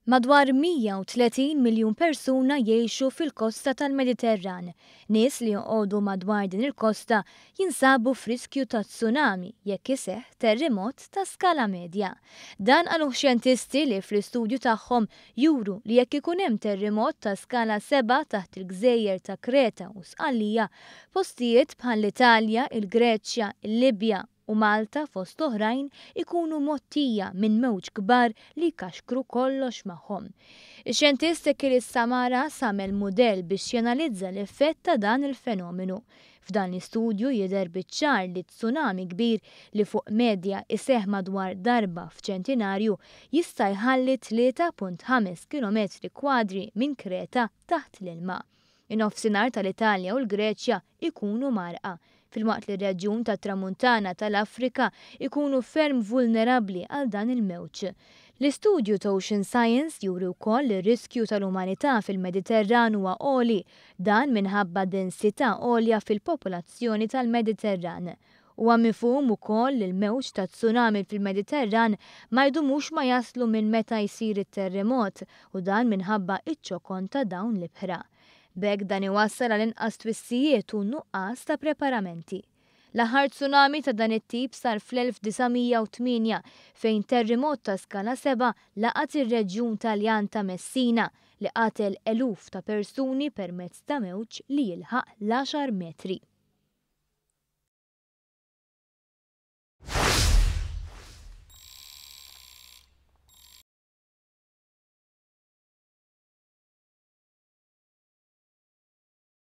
Madwar 130 miljun persuna jgħixu fil-kosta tal-Mediterran. Nies li joqogħdu madwar din il-kosta jinsabu f'riskju ta' tsunami jekk iseħħ terremot ta' skala medja. Dan qaluh xjentisti li fl-istudju tagħhom juru li jekk ikun hemm terremot ta' skala 7 taħt il-gżejjer ta' Kreta u Sqallija, postijiet bħall-Italja, il-Greċja, il-Libja u Malta fost oħrajn ikunu mgħottija minn mewġ kbar li jkaxkru kollox magħhom. Ix-xjentist Achilles Samaras għamel mudell biex janalizza l-effett ta' dan il-fenomenu. F'dan l-istudju jidher biċ-ċar li tsunami kbir li fuq medja iseħħ madwar darba f'ċentinarju jista' jħalli 3.5 kilometri kwadri minn Kreta taħt l-ilma. In-nofsinhar tal-Italja u l-Greċja ikunu mgħarrqa, filwaqt li r-reġjun tat-Tramuntana tal-Afrika ikunu ferm vulnerabbli għal dan il-mewġ. L-istudju t'Ocean Science juri wkoll li r-riskju tal-umanità fil-Mediterran huwa għoli, dan minħabba densità għolja fil-popolazzjoni tal-Mediterran. Huwa mifhum ukoll li l-mewġ ta' tsunami fil-Mediterran ma jdumux ma jaslu minn meta jsir it-terremot u dan minħabba iċ-ċokon ta' dawn l-ibħra. B'hekk dan iwassal għal inqas twissijiet u nuqqas ta' preparamenti. L-aħħar tsunami ta' dan it-tip sar fl-1908 fejn terremot ta' skala 7 laqat ir-reġjun Taljan ta' Messina li qatel eluf ta' persuni permezz ta' mewġ li jilħaq l-10 metri.